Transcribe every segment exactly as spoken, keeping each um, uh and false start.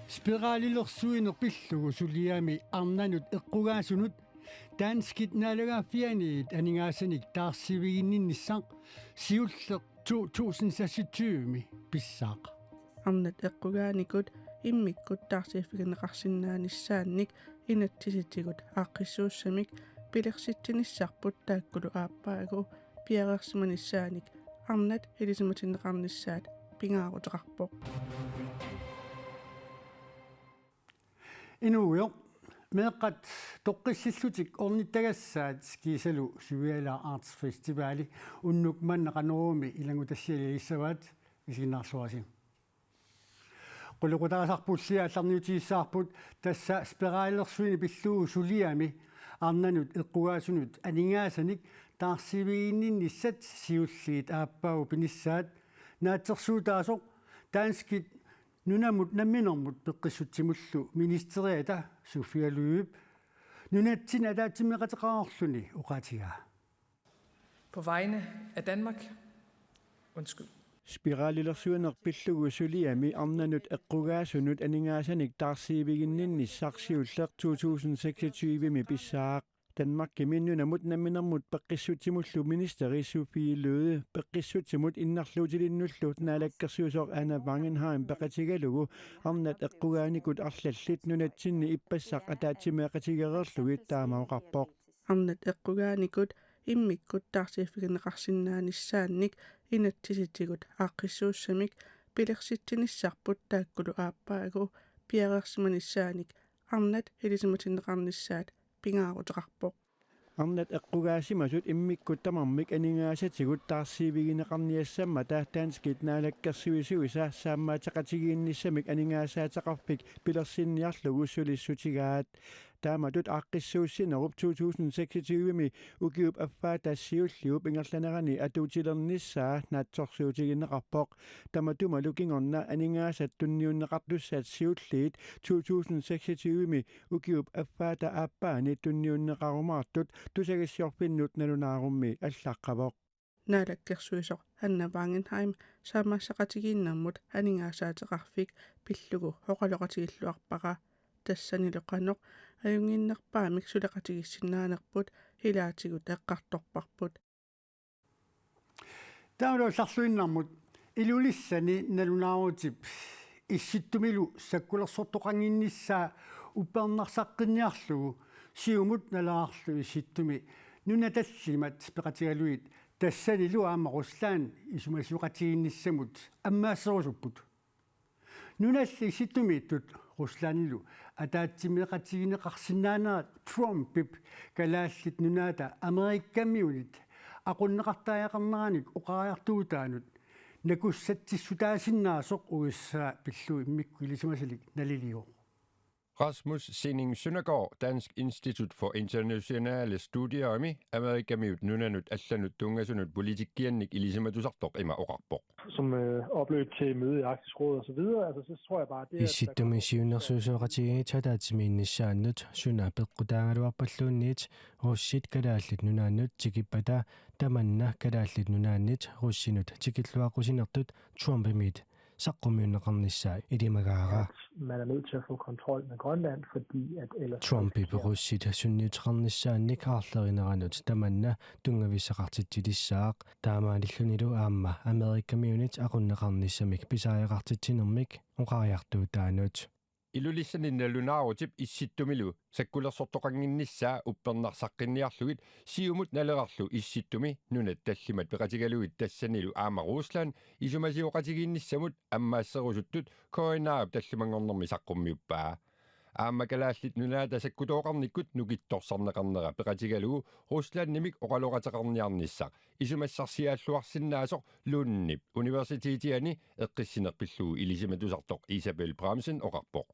Spiralilersuineq pillugu suliami arnanut eqqugaasunut danskit naalagaaffianiit aningaasanik taarsiiviginninnissaq siulleq to tusind seksogtyve-mi pissaaq. Arnat eqqugaanikut immikkut taarsiiffigineqarsinnaanissaannik inatsisitigut aaqqissuussamik pilersitsinissarput taakkulu aappaagu piareersimanissaanik arnat ilisimatinneqarnissaat pingaaruteqarpoq. Inuugujoq, meeqqat toqqissillutik ornittagassaat kiisalu Suviala Arts Festivali unnuk manna Qanoroomi ilanngutassialilissavaat, isiginnaarluarisi. Qulequtarisarpulli aallarniutigissavarput, tassa spiralilersuineq pillugu suliami arnanut eqqugaasunut aningaasanik taarsiiviginninnissat siulliit aappaagu pinissaat naatsorsuutaasoq danskit nunamut namminermut peqqissutsimullu ministeriata Sophie Løhde nunatsinni ataatsimeeqateqareerluni oqaatigaa. På vegne af Danmark. Undskyld. Spiralilersuineq pillugu suliami arnanut eqqugaasunut aningaasanik taarsiiviginninnissaq siulleq to tusind seksogtyve-mi pissaaq. Danmarkimi nunamut namminermut peqqissutsimullu ministeri Sophie Løhde peqqissutsimut innarluutilinnullu naalakkersuisoq Anna Wangenheim peqatigalugu arnat eqqugaanikut arlallit nunatsinni ippassaq ataatsimeeqatigereerlugit taama oqarpoq. Arnat eqqugaanikut immikkut taarsiiffigineqarsinnaanissaannik inatsisitigut aaqqissuussamik pilersitsinissarput taakkulu aappaagu piareersimanissaanik arnat ilisimatinneqarnissaat pingaaruteqarpoq. Arnat eqqugaasimasut immikkut tamarmik aningaasatigut taarsiivigineqarniassammata danskit naalakkersuisuisa saammaateqatigiinnissamik aningaasaateqarfik pilersinniarlugu sulissutigaat. Taamatut aaqqissuussinerup to tusind seksogtyve-mi ukiup affaata siulliup ingerlanerani atuutilernissaa naatsorsuutigineqarpoq. Tamatumalu kingorna aningaasat tunniunneqartussat siulliit to tusind seksogtyve-mi ukiup affaata aappaani tunniunneqarumaartut tusagassiorfinnut nalunaarummi allaqqavoq. Naalakkersuisoq Anna Wangenheim saammaasaqatigiinnermut aningaasaateqarfik pillugu oqaloqatigilluarpara. Tassanilu qanoq ajunnginnerpaamik suleqatigiissinnaanerput ilaatigut eqqartorparput. Taavalu aallarluinnarmut Ilulissani nalunaarutip Issittumilu sakkulersortoqannginnissaa uppernarsaqqinniarlugu siumut naleqarlu Issittumi nunat tallimat peqatigalugit tassanilu aamma Rusland isumasioqatigiinnissamut ammaasserusupput. Nunalli Issittumiittut Ruslandilu ataatsimeeqatigineqarsinnaanerat Trumpip Kalaallit Nunaata Amerikamiunit aqunneqartariaqarneranik oqariartuutaanut nakussatsissutaasinnaasoq U S A pillugu immikkut ilisimasalik nalilivoq. Rasmus Sinding Søndergaard, Dansk Institut for Internationale Studier-mi Amerikamiut nunanut allanut tunngasunut politikkiannik ilisimatusartoq ima oqarpoq. Som øh, opløb til møde i Arktisk Råd og så videre, altså så tror jeg bare, det at der Issittumi siunnersuisoqatigiit ataatsimiinnissaannut suna peqqutaagaluarpalluunniit russit Kalaallit Nunaannut tikippata tamanna Kalaallit Nunaannit russinut tikilluaqqusinertut Trumpimit saqqummiunneqarnissaa ilimagaara. At man er nødt til at få kontrol med Grønland, fordi at ellers Trumpip russit sunniuteqarnissaannik aarlerineranut tamanna tunngavissaqartitsilissaaq, taamaalillunilu aamma Amerikamiunit aqunneqarnissamik pisariaqartitsinermik oqariartuutaanut. Ilulissani nalunaarutip Issittumilu sakkulersortoqannginnissaa uppernarsaqqinniarlugit siumut naleqarlu Issittumi nunat tallimat peqatigalugit tassanilu aamma Rusland isumasioqatigiinnissamut ammaasserusuttut K N R-ip tallimanngornermi saqqummiuppaa. Aamma Kalaallit Nunaata sakkutooqarnikkut nukittorsarneqarnera peqatigalugu Ruslandimik oqaloqateqarniarnissaq isumassarsiaalluarsinnaasoq Lundip Universitetiani eqqissineq pillugu ilisimatusartoq Isabel Bramsen oqarpoq.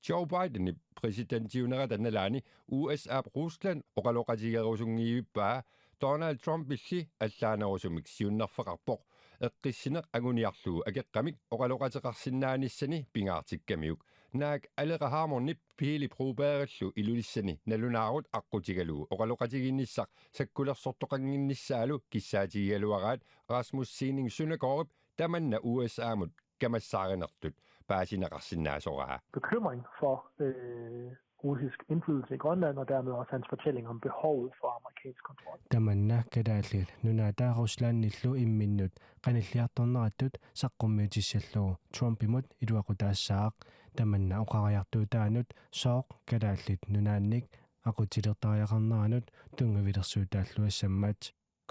Joe Bidenip præsidentiunerata nalaani U S A-p Rusland oqaloqatigerusunngivippaa, Donald Trumpilli allaanerusumik siunnerfeqarpoq eqqissineq anguniarlugu akeqqamik oqaloqateqarsinnaanissani pingaartikkamiuk. Naak Aleqa Hammondip Pele Brobergillu Ilulissani nalunaarut aqqutigalugu oqaloqatigiinnissaq sakkulersortoqannginnissaalu kissaatigigaluaraat Rasmus Sinding Søndergaardip tamanna U S A-mut kamassaarinertut. paasineqarsinnaasoraa. Bekymring for øh, russisk indflydelse i Grønland, og dermed også hans fortælling om behovet for amerikansk kontrol. Tamanna Kalaallit Nunaata Ruslandillu imminnut qanilliartornerattut saqqummiutissallugu Trumpimut iluaqutaassaaq. Tamanna oqariartuutaanut sooq Kalaallit Nunaannik aqutsilertariaqarneranut tunngavilersuutaalluassammat.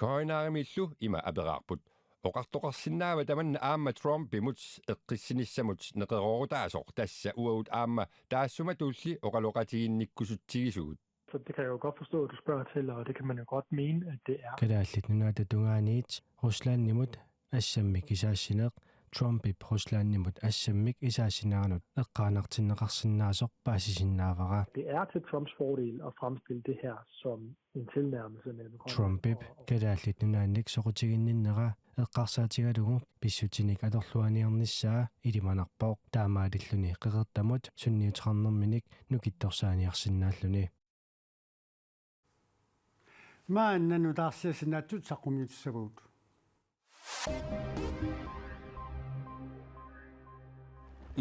Køjenarimillu ima aperaarput: Oqartoqarsinnaava tamanna aamma Trumpimut eqqissinissamut neqeroorutaasoq, tassa uagut aamma taassumatulli oqaloqatiginnikkusutsigisugut? Så det kan jeg jo godt forstå, at du spørger til, og det kan man jo godt mene, at det er. Kalaallit Nunaata tungaaniit Ruslandimut assammik isaassineq, Trumpip Ruslandimut assammik isaassineranut eqqaanartinneqarsinnaasoq paasisinnaavara. Det er til Trumps fordel at fremstille det her som en tilnærmelse mellem Grønland Trumpip og- og- Kalaallit Nunaannik soqutiginninnera eqqarsaatigalugu pissutinik atorluarniarnissaa ilimanarpoq. Taamaalilluni qeqertamut sunniuteqarnerminik nukittorsaaniarsinnaalluni. Maanna nutaarsiassat naatsut saqqummiutissavagut.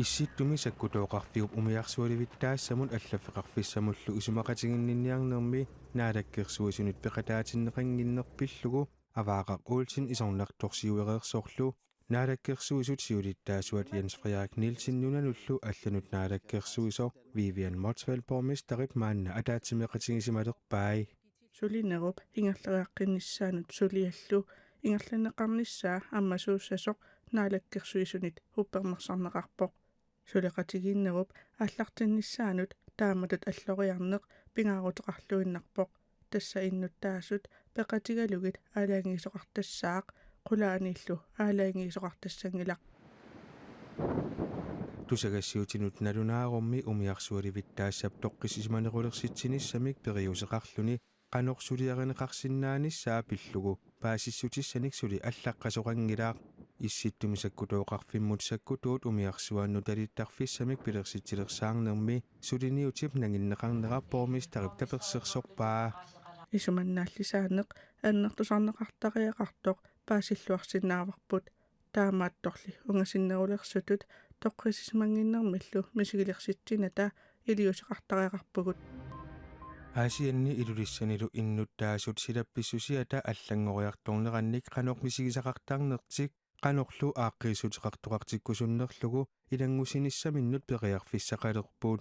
Issittumi sakkutooqarfiup umiarsualivittaassamut allaffeqarfissamullu isumaqatiginninniarnermi Naalakkersuisunit peqataatinneqannginneq pillugu Avaaqaq Olsen isornartorsiuereersorlu Naalakkersuisut siulittaasuat Jens Frederik Nielsen nunanullu allanut naalakkersuisoq Vivian Motzfeldt borgmesterip maanna ataatsimeeqatigisimalerpai. Sulinerup ingerlariaqqinnissaanut suliallu ingerlanneqarnissaa ammasuussasoq Naalakkersuisunit uppernarsarneqarpoq. Suleqatigiinnerup aallartinnissaanut taamatut alloriarneq pingaaruteqarluinnarpoq. Tassa innuttaasut peqatigalugit aalajangiisoqartassaaq, qulaaniillu aalajangiisoqartassanngilaq. Tusagassiuutinut nalunaarummi umiarsualivittaassap toqqissisimanerulersitsinissamik periuseqarluni qanoq suliarineqarsinnaanissaa pillugu paasissutissanik suli allaqqasoqanngilaq. Issittumi sakkutooqarfimmut sakkutuut umiarsuaannut nutalittarfissamik pilersitsilersaarnermi suliniutip nanginneqarnera borgmesterip tapersersorpaa. Isumannaallisaaneq annertusarneqartariaqartoq paasilluarsinnaavarput. Taamaattorli ungasinnerulersutut toqqissisimannginnermillu misigilersitsinata iliuuseqartariaqarpugut. Aasianni Ilulissanilu innuttaasut silap pissusiata allanngoriartornerannik qanoq misigisaqartarnertik qanorlu aaqqiissuteqartoqartikkusunnerlugu ilanngussinissaminut periarfissaqalerput.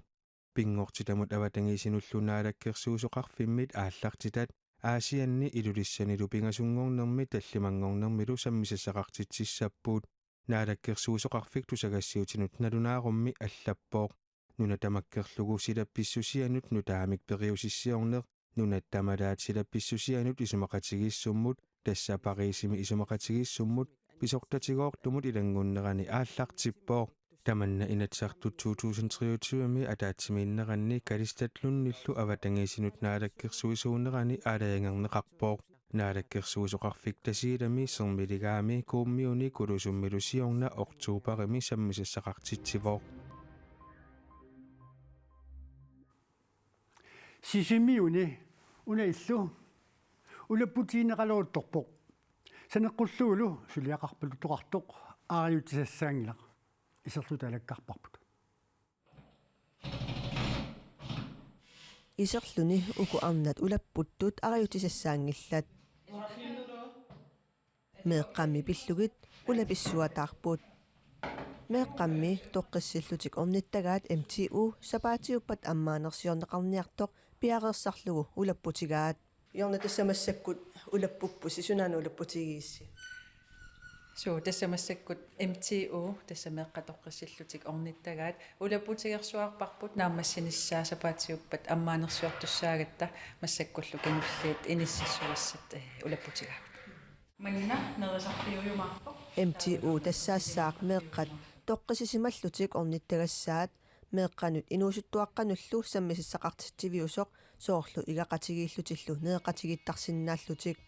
Pinngortitamut avatangiisinullu naalakkersuisoqarfimmit aallartitat Aasianni Ilulissanilu pingasunngornermi tallimanngornermilu sammisassaqartitsissapput. Naalakkersuisoqarfik tusagassiuutinut nalunaarummi allappoq: Nuna tamakkerlugu silap pissusianut nutaamik periusissiorneq, nunat tamalaat silap pissusianut isumaqatigiissummut, tassa Parisimi isumaqatigiissummut, pisortatigoortumut ilanngunnerani aallartippoq. Tamanna Inatsisartut to tusind treogtyve-mi ataatsimiinneranni Kalistat Lundillu avatangiisinut naalakkersuisuunerani aalajangerneqarpoq. Naalakkersuisoqarfik Tasiilami, Sermiligaami, Kuummiuni Kulusummilu siorna oktoberimi sammisassaqartitsivoq. Sisimiuni una illu ulapputigineqaleruttorpoq. Saneqqullugulu suliaqarpaluttoqartoq arajutsisassaanngilaq, iserluta alakkarparput. Iserluni uku arnat ulapputtut arajutsisassaanngillat. Meeqqammi pillugit ulapissuataarput. Meeqqammi toqqissillutik ornittagaat M T U sapaatiuppat ammaanersiorneqarniartoq piareersarlugu ulapputigaat. Jonna, tassa massakkut ulappuppusi, sunaana ulapputigigissi? Suu, tassa massakkut M T U, tassa meeqqat toqqissillutik ornittagaat, ulapputigersuarparput naammassinissaa sapaatiuppat ammaanersiortussaagatta, massakkullu kingulliit inississugassat, eh, ulapputigaavut. Manna nerisarfiujumaarpoq. M T U tassaassaaq meeqqat toqqissisimallutik ornittagassaat, meeqqanut inuusuttuaqqanullu sammisassaqartitsiviusoq, soorlu igaqatigiillutillu nereqatigiittarsinnaallutik.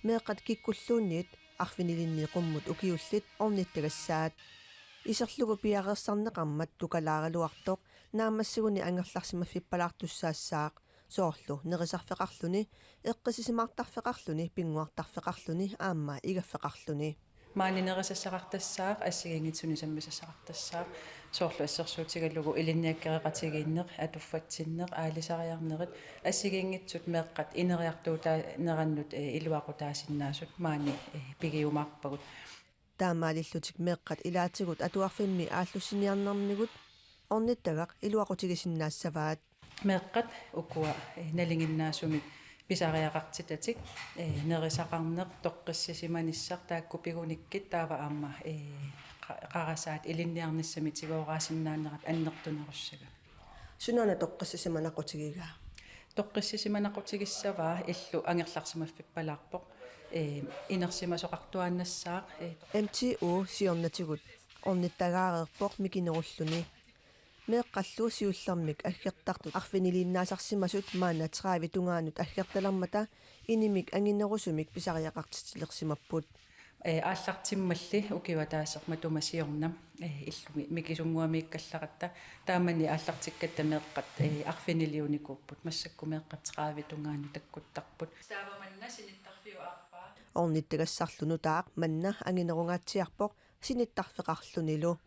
Meeqqat kikkulluunniit arfinilinni qummut ukiullit ornittagassaat. Iserlugu piareersarneqarmat tukalaaraluartoq naammassiguni angerlarsimaffippalaartussaassaaq, soorlu nerisarfeqarluni, eqqissisimaartarfeqarluni, pinnguartarfeqarluni aamma igaffeqarluni. Maani nerisassaqartassaaq, assigiinngitsunik sammisassaqartassaaq, soorlu assersuutigalugu ilinniakkereqatigiinneq, atuffatsinneq, aalisariarnerit, assigiinngitsut meeqqat ineriartuutaanerannut, eh, iluaqutaasinnaasut maani, eh, pigiumaarpagut. Taamaalillutik meeqqat ilaatigut atuarfimmi aallussiniarnermigut ornittagaq iluaqutigisinnaassavaat. Meeqqat ukua, eh, nalinginnaasumik pisariaqartitatik, eh, nerisaqarneq, toqqissisimanissaq taakku pigunikkit taava aamma, eh, qa-, qarasaat ilinniarnissamik tigooraasinnaanera annertunerussagaa. Sunaana toqqissisimanaqutigigaa? Toqqissisimanaqutigissagaa illu angerlarsimaffippalaarpoq, eh, inersimasoqartuaannassaaq, eh. M T O siornatigut ornittagaareerpoq mikinerulluni. Meeqqallu siullermik aggertartut arfiniliinnaasarsimasut maanna tredive tungaanut aggertalermata inimik anginerusumik pisariaqartitilersimapput. Eh, aallartimmalli ukioq ataaseq matuma siorna, eh, illumi mikisunnguamiikkallaratta, taamani aallartikkatta meeqqat, eh, arfiniliunikuupput, massakkut meeqqat tredive tungaanut takkuttarput. Taava manna sinittarfiup aappaa. Ornittagassarlu nutaaq manna anginerungaatsiarpoq sinittarfeqarlunilu.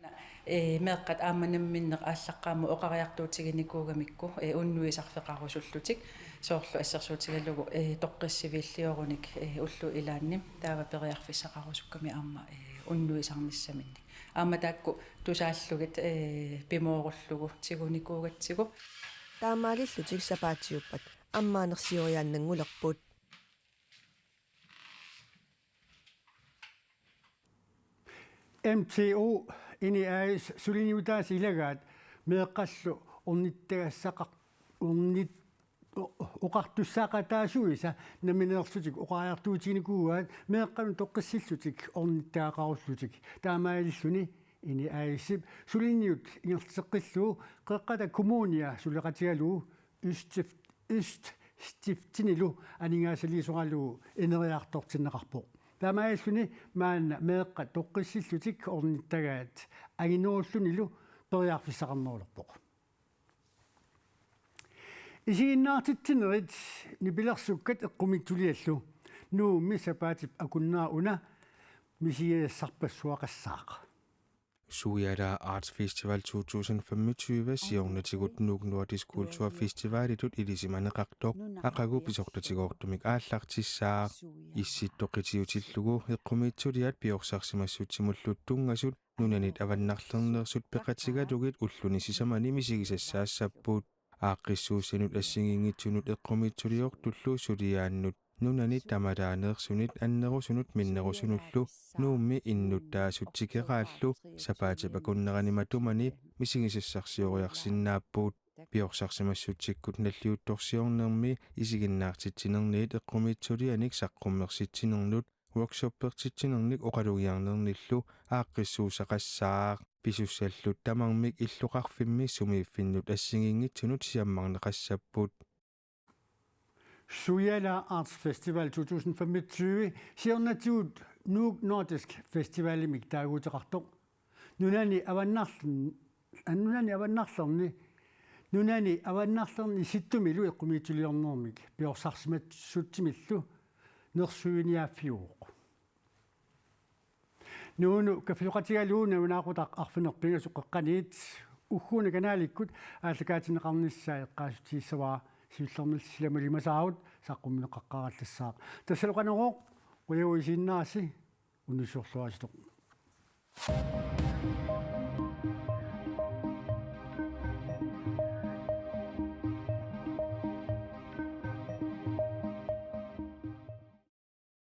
Eh, meeqqat aamma namminneq aallaqqaammut oqariartuutiginikuugamikku, eh, unnuisarfeqarusullutik, soorlu assersuutigalugu, eh, toqqissiviilliorunik, eh, ullut ilaanni, taava periarfissaqarusukkami aamma, eh, unnuisarnissaminnik. Aamma taakku tusaallugit, eh, pimoorullugu tigunikuugatsigu. Taamaalillutik sapaatiuppat ammaanersioriaannanngulerput. M T O Ini A/S suliniutaasa ilagaat meeqqallu ornittagassaqar-, ornit-, o-, oqartussaaqataasuisa nammineerlutik oqariartuutiginikuuaat meeqqanut toqqissillutik ornittagaqarullutik. Taamaalilluni Ini A/S-ip suliniut ingerlateqqillugu Qeqqata Kommunia suleqatigalugu Øst-, Øststiftsinilu aningaasaliisoralugu ineriartortinneqarpoq. Taamaalilluni maanna meeqqat toqqissillutik ornittagaat anginerullunilu periarfissaqarnerulerpoq. Isiginnaartitsinerit nipilersukkat eqqumiitsuliallu Nuummi sapaatip akunnera una misigisassarpassuaqassaaq. Suujala Arts Festival to tusind femogtyve siornatigut Nuuk Nordisk Kulturfestivalitut ilisimaneqartoq aqagu pisortatigoortumik aallartissaaq. Issittoq qitiutillugu eqqumiitsuliat piorsarsimassutsimullu tunngasut nunanit avannarlerneersut peqatigalugit ulluni sisamani misigisassaassapput. Aaqqissuussinut assigiinngitsunut eqqumiitsuliortullu suliaannut nunanit tamalaaneersunit annerusunut minnerusunullu Nuummi innuttaasut tikeraallu sapaatip akunnerani matumani misigisassarsioriarsinnaapput. Piorsarsimassutsikkut nalliuttorsiornermi isiginnaartitsinerniit eqqumiitsulianik saqqummersitsinernut workshoppertitsinernik oqalugiarnernillu aaqqissuussaqassaaq. Pisussallu tamarmik illoqarfimmi sumiiffinnut assigiinngitsunut siammarneqassapput. Suujala Arts Festival to tusind femogtyve siornatigut Nuuk Nordisk Festivalimik taaguuteqartoq. Nunani avannarlern-, nunani avannarlerni, nunani avannarlerni Sisimiunilu eqqumiitsuliornermik piorsarsimassutsimillu nersuiniaaffiuvoq. Nuunu kaffisoqatigalugu nalunaaqutaq arfineq-pingasut qeqqaniit ugguuna kanaalikkut aallakaatinneqarnissaa eqqaasitsissavara, siullermilli sila malimasaarut saqqummiunneqaqqaarallassaaq. Tassalu Qanorooq, qujanaq isiginnaarassi, unnussiorluarisi.